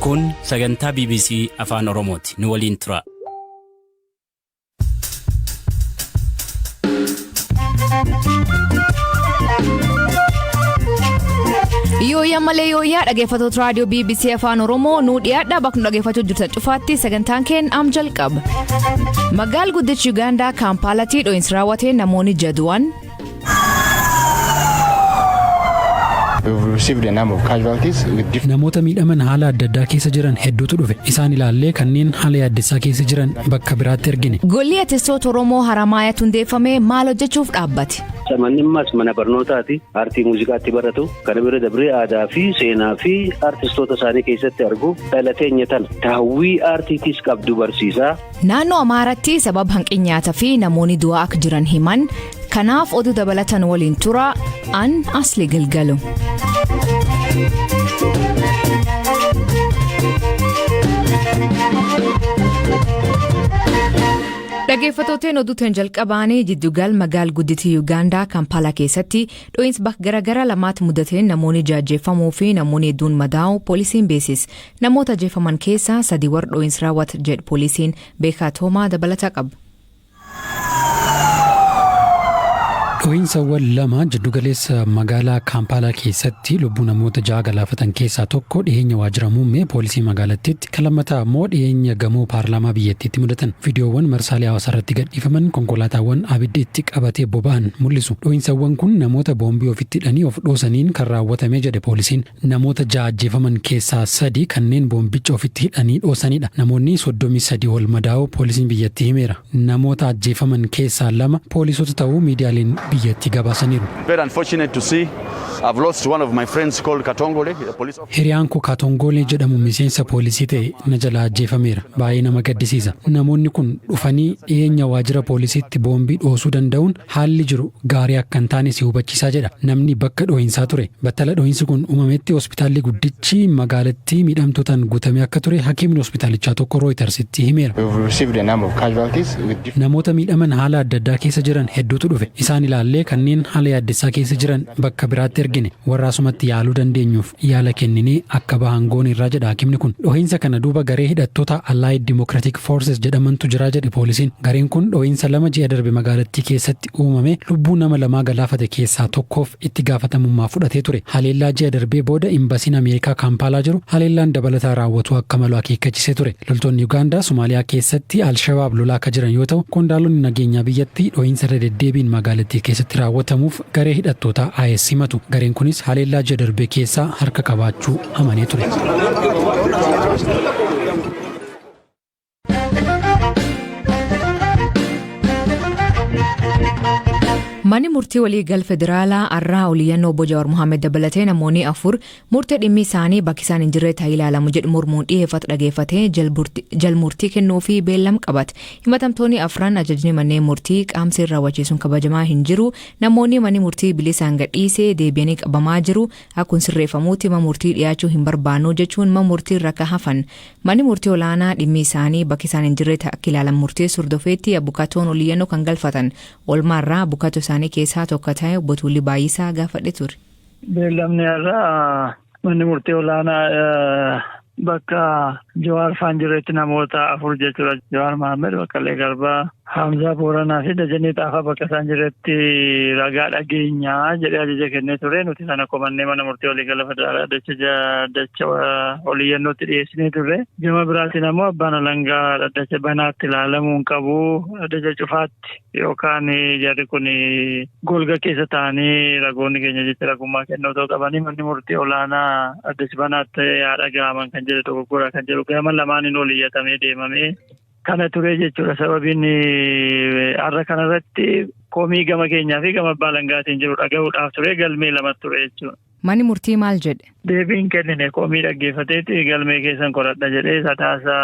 Kun sagantaa BBC Afaan Oromooti. Nu waliin tura. Yooyyaa malee yooyyaa dhaggeeffattoota raadiyoo BBC Afaan Oromoo nuu dhiyaadha bakka nu dhaggeeffachuu jirtan cufaatti sagantaan keenya am jalqaba. Magaal guddichi Yuugaandaa Kaampaalaatti dho'iinsi raawwatee namoonni jadu'an. Namoota miidhaman haala adda addaa keessa jiran hedduutu dhufe. Isaan ilaallee kanneen haala yaaddessaa keessa jiran bakka biraatti ergine. Golli artistoota Oromoo Haramaayaatti hundeeffame maal hojjechuuf dhaabbate? Manni ammas mana barnootaati. Aartii muuziqaatti baratu. Kana bira dabree aadaa fi seenaa fi aartistoota isaanii keessatti argu. Dhalateenya tana hawwii aartiitiis qabdu barsiisaa. Naannoo Amaaraatti sababa hanqina nyaataa fi namoonni du'aa akka jiran himan. Kanaaf oduu dabalatan waliin tura an asli galgalu. Dhaggeeffattooteen oduuteen jalqabaanii jidduugal magaal gudditii Yuugaandaa Kaampaalaa keessatti dho'iinsi bakka garaagaraa lamaatti mudateen namoonni jaajjeeffamuu fi namoonni hedduun madaa'u poolisiin beeksise. Namoota ajjeefaman keessaa sadi warra dho'iinsi raawwate jedhu poolisiin beekaa toomaa dabalataa qaba. Dho'iinsawwan lama jiddugaleessa magaalaa Kaampaalaa keessatti lubbuu namoota ja'a galaafatan keessaa tokko dhiyeenya waajjira muummee poolisii magaalattiitti kan lammataa immoo dhiyeenya gamoo paarlaamaa biyyattiitti mudatan. Viidiyoowwan marsaalee hawaasaa irratti gadhiifaman konkolaataawwan abiddi itti qabatee boba'an mul'isu. Dho'iinsawwan kun namoota boombii ofitti hidhanii of dhoosaniin kan raawwatame jedhe poolisiin. Namoota ja'a ajjeefaman keessaa sadi kanneen boombicha ofitti hidhanii dhoosanidha. Namoonni 33 ol madaa'uu poolisiin biyyattii himeera. Namoota ajjeefaman keessaa lama poolisoota ta'uu miidiyaaleen biyyattii gabaasaniiru. Very unfortunate to see. I've lost one of my friends called Katongole, a police officer. Hiriyaan koo Kaatongoolee jedhamu miseensa poolisii ta'e na jalaa ajjeefameera. Baay'ee nama gaddisiisa. Namoonni kun dhufanii dhiyeenya waajjira poolisiitti boombii dhoosuu danda'uun haalli jiru gaarii akka hin taane si hubachiisaa jedha. Namni bakka dho'iinsaa ture. Battala dho'iinsi kun uumametti hospitaalli guddichi magaalattii miidhamtootaan guutamee akka ture hakiimni hospitaalichaa tokko Rooyitersitti himeera. Namoota miidhaman haala adda addaa keessa jiran hedduutu dhufe. Isaan ilaallee kanneen haala yaaddessaa keessa jiran bakka biraatti ergine. Warra asumatti yaaluu dandeenyuuf yaala kenninee akka bahan goone irraa jedha hakimni kun. Dhohiinsa kana duuba garee hidhattoota Allied Democratic Forces jedhamantu jira jedhe poolisiin. Gareen kun dhohiinsa lama ji'a darbe magaalattii keessatti uumame lubbuu nama lamaa galaafate keessaa tokkoof itti gaafatamummaa fudhatee ture. Haleellaa ji'a darbee booda imbasiin Ameerikaa Kaampaalaa jiru haleellaan dabalataa raawwatu akka malu akeekkachisee ture. Loltoonni Ugaandaa Somaaliyaa keessatti Alshabaab lolaa akka jiran yoo ta'u, qondaalonni nageenyaa biyyattii dhohiinsa irra deddeebiin magaalattii keessatti raawwatamuuf garee hidhattoota IS himatu. Gareen kunis haleellaa ji'a darbee keessaa harka qabaachuu amanee ture. Manni murtii waliigal federaalaa har'aa oliyyannoo obbo Jawaar Mohaammed dabalatee namoonni afur murtee dhimmi isaanii bakki isaan hin jirre ta'ee ilaalamu jedhu mormuun dhiyeeffatu dhageeffatee jalmurtii kennuu fi beellam qabate. Himatamtoonni afran ajajni manneen murtii qaamseen raawwachiisuun kabajamaa hin jiru. Namoonni manni murtii bilisaan gadhiisee deebi'anii qabamaa jiru. Akkun sirreeffamuutti mana murtii dhiyaachuu hin barbaannu jechuun mana murtii irra akka hafan. Manni murtii olaanaa dhimmi isaanii bakki isaan hin jirre akka ilaalan murteessu hordofeetti abukatoon oliyyannoo kan galfatan. Oolmaarraa abukatoo isaanii keessaa tokko ta'e obbo Tuulli Baay'isaa gaafadhe ture. Beellamni har'aa manni murtii olaanaa bakka Jawaar faan jiretti namoota afur jechuudha. Jawaar Mahammed, Baqqalee Garbaa, Hamzaa Booranaa fi Dajanee Xaafaa bakka isaan jiretti ragaa dhageenyaa jedhee ajaja kennee ture. Nuti sana komannee mana murtii waliigala federaalaa dacha oliyyannootti dhiyeessinee turre. Gama biraatiin ammoo abbaan alangaa dhaddacha banaatti ilaalamuu hin qabu. Dhaddacha cufaatti yookaan jarri kun golga keessa taa'anii ragoonni keenya jecha ragummaa kennuu ta'uu qabanii manni murtii olaanaa dhaddacha banaatti haa dhaga'aman kan jedhu dogoggora kan jedhu gama lamaaniin ol iyyatamee deemamee kana ture jechuudha. Sababiin har'a kanarratti komii gama keenyaa fi gama abbaa alangaatiin jiru dhaga'uudhaaf ture galmee lamatti ture jechuudha. Manni murtii maal jedhe? Deebiin kennine komii dhaggeeffateeti galmee keessan qoradha jedhee sadaasa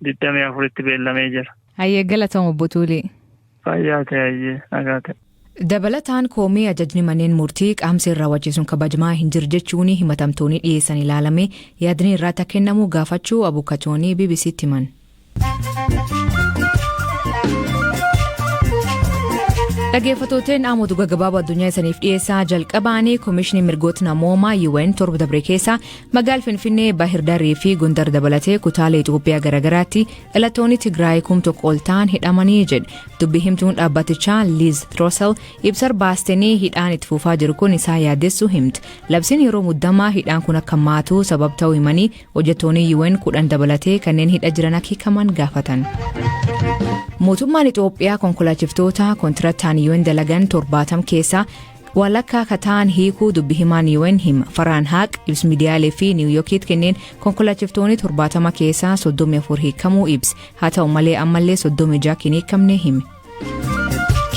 24tti beellamee jira. Hayyee galatoom obbo Tuulii. Fayyaa ta'e hayyee nagaa ta'e. Dabalataan koomii ajajni manneen murtii qaamseen raawwachiisuun kabajamaa hin jiru jechuun himatamtoonni dhiyeessan ilaalame yaadni irratti akka kennamu gaafachuu abukatoonni BBCtti himan. Dhaggeeffattooteen dhaamotu gaggabaaboo addunyaa isaniif dhiyeessaa jalqabaanii Koomishinii Mirgoota Namoomaa UN torba dabre keessa magaala Finfinnee, Bahirdarii fi Gondar dabalatee kutaalee Itoophiyaa garaagaraatti dhalattoonni Tigraay 1000 ol ta'an hidhamanii jedhe. Dubbi himtuun dhaabbatichaa Liz Throssell ibsa baastanii hidhaan itti fufaa jiru kun isaa yaaddessuu himti. Labsiin yeroo muddamaa hidhaan kun akka maatu sabab ta'uu himanii, hojjettoonni UN 10 dabalatee kanneen hidha jiran akka hiikaman gaafatan. Mootummaan Itoophiyaa konkolaachiftoota kontirataan UN dalagan 70 keessaa walakkaa akka ta'an hiikuu dubbi himaan UN hima. Farhaan Haq ibsa miidiyaalee fi Niiwuyoorkiitti kenneen konkolaachiftoonni 70 keessaa 34 hiikamuu ibsa. Haa ta'u malee, ammallee 36 hin hiikamne hime.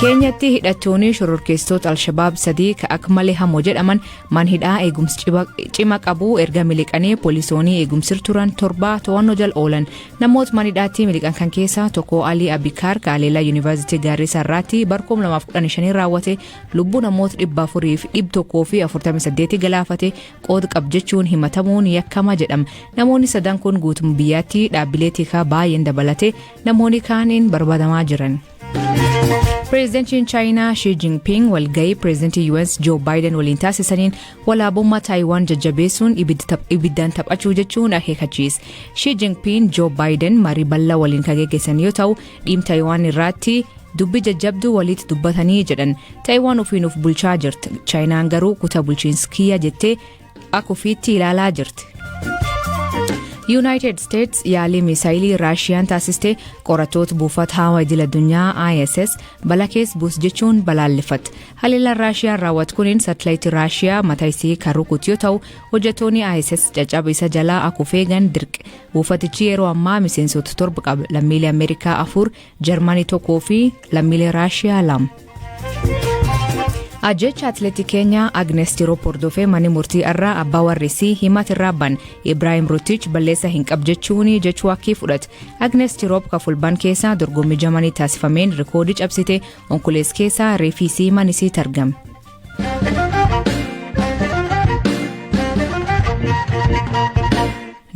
Keenyatti hidhattoonni shororkeessitoota Alshabaab sadii ka akka malee hamoo jedhaman man hidhaa eegumsa cima qabu erga miliqanii poolisoonni eegumsir turan torba to'annoo jala oolan. Namoota man hidhaatti miliqan kan keessaa tokko Alii Abikaar Kaaleelaa Yuunivarsiitii Gaarrisaa irraatti bara 2015 raawwate lubbuu namoota 400 fi 148 galaafate qooda qab jechuun himatamuun yakkama jedhama. Namoonni sadan kun guutummaa biyyaatti dhaabbilee tikaa baay'een dabalate namoonni kaaniin barbaadamaa jiran. Pireezidantiin Chaayinaa Xi Jinping walgahii pireezidantii US Joe Biden waliin taasisaniin walaabummaa Taayiwaan jajjabeessuun ibiddaan taphachuu jechuun akeekkachiise. Xi Jinping Joe Biden marii bal'aa waliin kan geggeessan yoo ta'u, dhimma Taayiwaan irratti dubbii jajjabduu walitti dubbatanii jedhan. Taayiwaan ofiin of bulchaa jirti. Chaayinaan garuu kutaa bulchiinsa kiyya jettee akka ofiitti ilaalaa jirti. United States yaalii miisaayilii Raashiyaan taasiste qorattoota buufata hawaa idil addunyaa ISS balaa keessa buus jechuun balaaleffatte. Haleellaan Raashiyaan raawwatu kunin saatalaayitii Raashiyaa mataa isii kan rukutu yoo ta'u, hojjettoonni ISS caccaba isa jalaa akka of eegan dirqe. Buufatichi yeroo ammaa miseensota torba qaba. Lammiilee Ameerikaa afur, Jarmanii tokkoo fi lammiilee Raashiyaa lama. Ajjecha atileetii Keenyaa Agnes Tirop hordofee manni murtii irraa abbaa warrisii himata irraa ban Ibraahim Rutich balleessa hin qab jechuun jechuu akkii fudhate. Agnes Tirop ka Fulbaan keessaa dorgommii Jarmanii taasifameen rikoodii cabsite Onkolees keessaa reefii isii mana isiitti argame.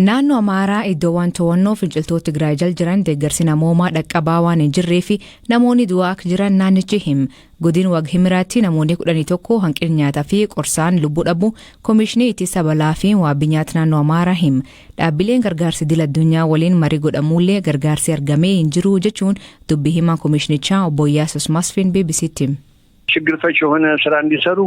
Naannoo Amaaraa iddoowwan to'annoo finciltoota Tigraay jala jiran deeggarsi namoomaa dhaqqabaa waan hin jirree fi namoonni du'aa akka jiran naannichi hima. Godin Waghimiraatti namoonni 11 hanqina nyaataa fi qorsaan lubbuu dhabu Koomishinii Ittisa Balaa fi Wabii Nyaata Naannoo Amaaraa hima. Dhaabbileen gargaarsi idil addunyaa waliin marii godhamuullee gargaarsi argamee hin jiru jechuun dubbii himaa koomishinichaa obbo Iyyaasus Masfin BBCtti hime. ችግር ፈች የሆነ ስራ እንዲሰሩ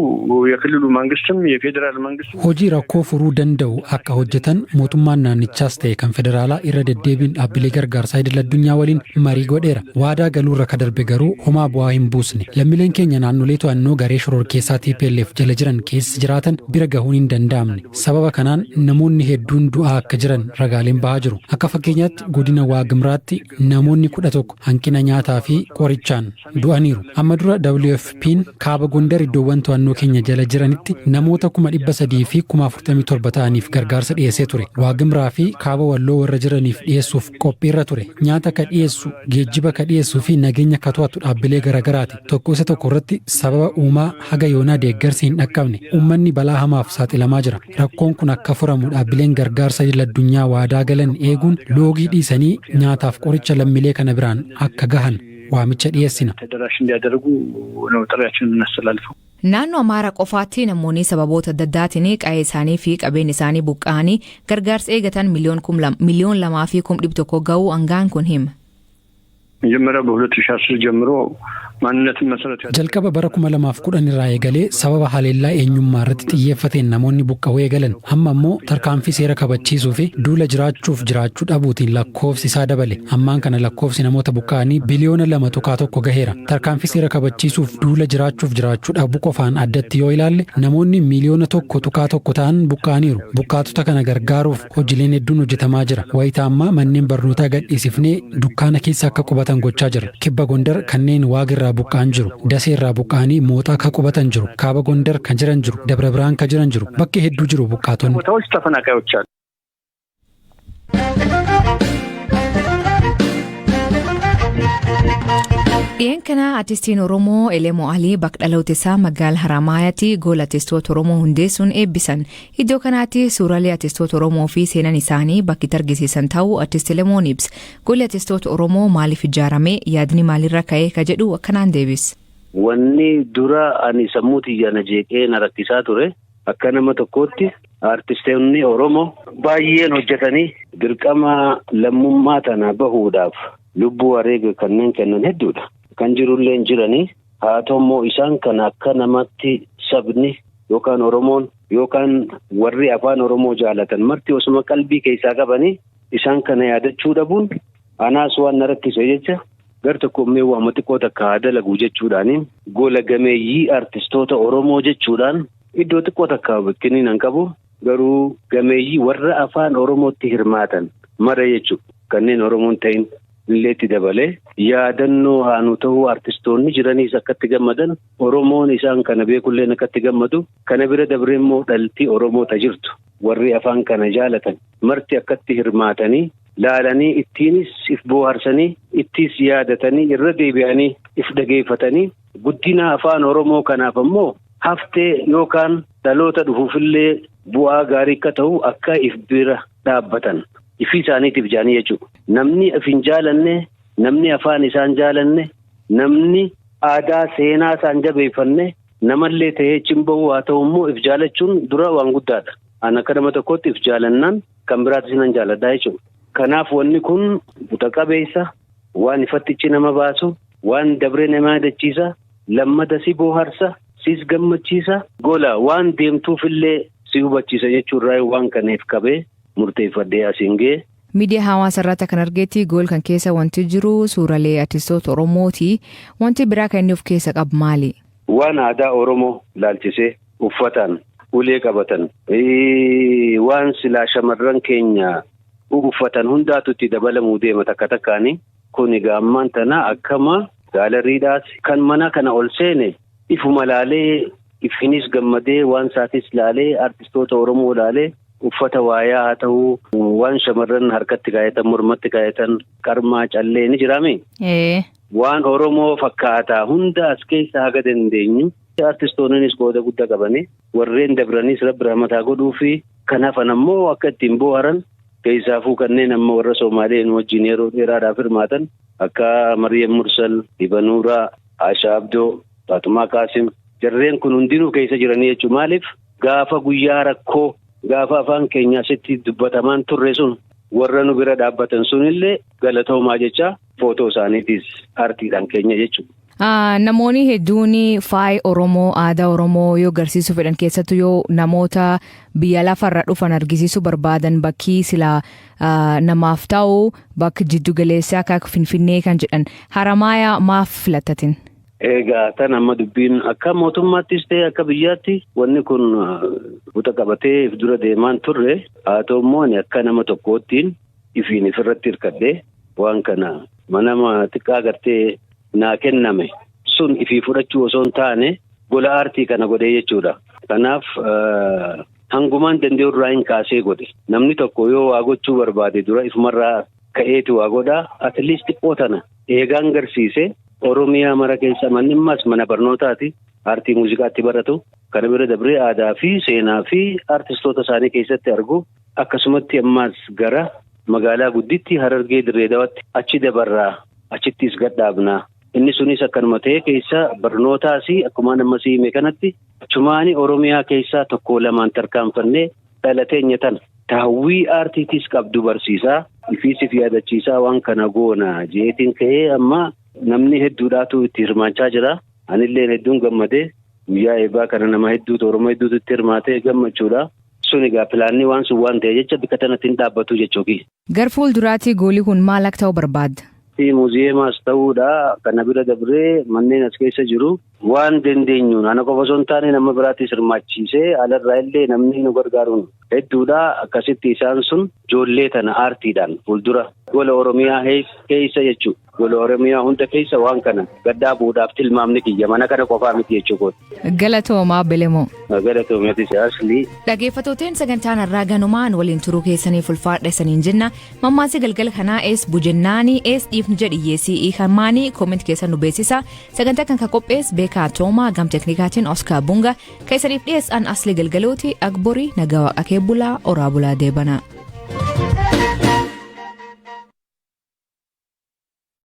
የክልሉ መንግስትም የፌዴራል መንግስትም Hojii rakkoo furuu danda'u akka hojjetan mootummaan naannichaas ta'e kan federaalaa irra deddeebiin dhaabbilee gargaarsaa idil addunyaa waliin marii godheera. Waadaa galuurra ka darbe garuu homaa bu'aa hin buusne. Lammiileen keenya naannolee to'annoo garee shororkeessaa TPLF jala jiran keessa jiraatan bira gahuun hin danda'amne. Sababa kanaan namoonni hedduun du'aa akka jiran ragaaleen bahaa jiru. Akka fakkeenyaatti godina Waagimraatti namoonni 11 hanqina nyaataa fi qorichaan du'aniiru. Amma dura WFP'n kaaba Gondar iddoowwan to'annoo keenya jala jiranitti namoota 347,000 ta'aniif gargaarsa dhiyeessee ture. Waagimraa fi kaaba Walloo warra jiraniif dhiyeessuuf qophiirra ture. Nyaata ka dhiyeessu, geejjiba ka dhiyeessuu fi nageenya ka to'atu dhaabbilee garaagaraati. Tokko isa tokko irratti sababa uumaa haga yoonaa deeggarsi hin dhaqqabne. Uummanni balaa hamaaf saaxilamaa jira. Rakkoon kun akka furamu dhaabbileen gargaarsa idil addunyaa waadaa galan eeguun loogii dhiisanii nyaataaf qoricha lammiilee kana biraan akka gahan waamicha dhiyeessina. ተደራሽ እንዲያደርጉ ነው ጥሪያችንን የምናስተላልፈው። Naannoo Amaaraa qofaatti namoonni sababoota adda addaatiin qa'ee isaanii fi qabeenya isaanii buqqa'anii gargaarsa eegatan 2,201,000 ga'uu hangaan kun hima. መጀመሪያ በ2010 ጀምሮ ማንነትን መሰረት ያደረገ Jalqaba bara 2010 irraa eegalee sababa haleellaa eenyummaa irratti xiyyeeffateen namoonni buqqa'uu eegalan. Amma immoo tarkaanfii seera kabachiisuu fi duula jiraachuuf jiraachuu dhabuutiin lakkoofsi isaa dabale. Ammaan kana lakkoofsi namoota buqqa'anii biliyoona 2.1 gaheera. Tarkaanfii seera kabachiisuuf duula jiraachuuf jiraachuu dhabuu qofaan addatti yoo ilaalle, namoonni miiliyoona 1.1 ta'an buqqa'aniiru. Buqqaatota kana gargaaruuf hojiileen hedduun hojjetamaa jira. Wayitaa ammaa manneen barnootaa gadhiisifnee dukkaana keessa akka qubatan gochaa jira. Kibba Gondar kanneen Waagirraa buqqa'an jiru. Dasee irraa buqqa'anii Mooxaa akka qubatan jiru. Kaaba Gondar kan jiran jiru. Dabra Biraan kan jiran jiru. Bakki hedduu jiru buqqaatonni. ቦታዎች ተፈናቃዮች አሉ። Dhiyeenya kana artistiin Oromoo Elemoo Alii bakka dhaloota isaa magaalaa Haramaayaatti gola artistoota Oromoo hundeessuun eebbisan. Iddoo kanaatti suuraalee artistoota Oromoo fi seenaan isaanii bakki itti argisiisan ta'uu artist Elemoon ibsa. Golli artistoota Oromoo maaliif ijaarame, yaadni maalirra ka'ee ka jedhu akkanaan deebisa. Wanni dura ani sammuu xiyyaana jeeqee na rakkisaa ture akka nama tokkootti artistoonni Oromoo baay'een hojjetanii dirqama lammummaa tana bahuudhaaf lubbuu wareega kanneen kennan hedduudha. Kan jirullee hin jiranii haa ta'u immoo isaan kana akka namatti sabni yookaan Oromoon yookaan warri afaan Oromoo jaalatan marti osuma qalbii keessaa qabanii isaan kana yaadachuu dhabuun anaas waan na rakkise jecha. Gar tokko immoo waama xiqqoo takka haa dalagu jechuudhaan gola gameeyyii artistoota Oromoo jechuudhaan iddoo xiqqoo takka bikkiniin hin qabu garuu gameeyyii warra afaan Oromootti hirmaatan mara jechuudha. Kanneen Oromoon ta'in illee itti dabalee yaadannoo haanu ta'uu artistoonni jiraniis akkatti gammadan Oromoon isaan kana beekulleen akkatti gammadu kana bira dabree immoo dhaltii Oromoota jirtu warri afaan kana jaalatan marti akkatti hirmaatanii. Laalanii ittiinis if bohaarsanii ittiis yaadatanii irra deebi'anii if dhageeffatanii guddina afaan Oromoo kanaaf ammoo haftee yookaan dhaloota dhufuufillee bu'aa gaarii akka ta'u akka if bira dhaabbatan ifii isaaniitiif jaanii jechuudha. Namni if hin jaalanne, namni afaan isaan jaalanne, namni aadaa seenaa isaan jabeeffanne namallee ta'ee cimba'uu haa ta'u immoo if jaalachuun dura waan guddaadha. An akka nama tokkootti if jaalannaan kan biraatis nan jaaladha jechuudha. Kanaaf wanni kun buta qabeessa waan ifattichi nama baasu waan dabree nama yaadachiisa lammata si bohaarsa sis gammachiisa gola waan deemtuufillee si hubachiisa jechuurraa waan kaneef qabee murteeffadhee asiin ga'e. Miidiyaa hawaasaa irratti kan argetti gool kan keessa wanti jiru suuraalee artistoota Oromooti. Wanti biraa kan inni of keessa qabu maali? Waan aadaa Oromoo laalchisee uffataan ulee qabatan waan silaa shamarran keenya. Uffatan hundaatu itti dabalamuu deema takka takkaani. Kun egaa ammaan tana akkama gaalariidhaas kan mana kana ol seene ifuma laalee ifinis gammadee waan isaatis laalee artistoota Oromoo laalee uffata waayaa haa ta'uu waan shamarran harkatti kaayatan mormatti kaayatan qarmaa callee ni jiraame. Waan Oromoo fakkaataa hunda as keessa haga dandeenyu artistoonnis qooda guddaa qabanii warreen dabranis rabbi rahmataa godhuu fi kanaafan ammoo akka ittiin bohaaran. Keessaafuu kanneen amma warra Somaaleen wajjin yeroo dheeraadhaaf hirmaatan akka Mariyyam Mursal, Ibanuuraa, Ashaa Abdoo, Faatumaa Qaasim jarreen kun hundinuu keessa jiranii jechuudha. Maaliif gaafa guyyaa rakkoo gaafa afaan keenya asitti dubbatamaan turre sun warra nu bira dhaabbatan sunillee galatoomaa jecha footoo isaaniitiis aartiidhaan keenya jechuudha. Namoonni hedduun faaya Oromoo aadaa Oromoo yoo agarsiisuu fedhan keessattuu yoo namoota biyya lafarra dhufan argisiisuu barbaadan bakkii silaa namaaf ta'u bakka jiddu galeessaa akka Finfinnee kan jedhan Haramaayaa maaf filattatin? Egaa tan amma dubbiin akka mootummaattis ta'e akka biyyaatti wanni kun buta qabatee if dura deemaan turre haa ta'u immoo akka nama tokkoottiin ifiin ifirratti hirkadhee waan kana mana xiqqaa gartee. Naa kenname sun ifii fudhachuu osoo hin taane gola aartii kana godhee jechuudha. Kanaaf hangumaan danda'u irraa hin kaasee godhe. Namni tokko yoo waa gochuu barbaade dura ifumarraa ka'eetu waa godhaa. Atleast xiqqoo tana eegaan garsiise Oromiyaa mara keessa manni ammas mana barnootaati. Aartii muuziqaatti baratu. Kana bira dabree aadaa fi seenaa fi artistoota isaanii keessatti argu. Akkasumatti ammas gara magaalaa gudditti Harargee Dirree Dawaatti achi dabarraa achittis gadhaabnaa. Inni sunis akkanuma ta'e keessa barnootaas akkuma nama siime kanatti achumaani Oromiyaa keessaa tokko lamaan tarkaanfannee dhalateenya tana hawwii aartiitis qabdu barsiisaa ifiisif yaadachiisaa waan kana goona jeetiin ka'ee amma namni hedduudhaatu itti hirmaachaa jira. Anillee hedduun gammadee guyyaa eebbaa kana nama hedduutu Oromoo hedduutu itti hirmaatee gammachuudha. Sun egaa pilaanni waan sun waan ta'e jecha bikka tanatti hin dhaabbatu jechuuki. Gar fuulduraatti goolii kun maal akka ta'u barbaadda? Muuziyeemaas ta'uudha. Kana bira dabree manneen as keessa jiru waan dandeenyuun ana qofa osoo hin taane nama biraattis hirmaachiisee alarraa illee namni nu gargaaruun hedduudha. Akkasitti isaan sun ijoollee tana aartiidhaan fuuldura gola Oromiyaa keessa jechuudha. Gola Oromiyaa hunda keessa waan kana gadhaabuudhaaf tilmaamni kiyya mana kana qofaa miti jechuudha. Galatoomaa Belemoo. Galatoomeetis asli. Dhaggeeffattooteen sagantaan har'aa ganumaan waliin turuu keessaniif ulfaadha isaniin jenna. Mammaansi galgala kanaa ees bujennaanii ees dhiifnu jedhi hiikamaanii comment keessan nu beeksisa. Sagantaa kan qophees Beekaa Toomaa gam teknikaatiin Oskaar Bunga kan isaniif dhiyeessan Asli Galgalooti Agborii nagaa waaqa kee bulaa oraa bulaa deebanaa.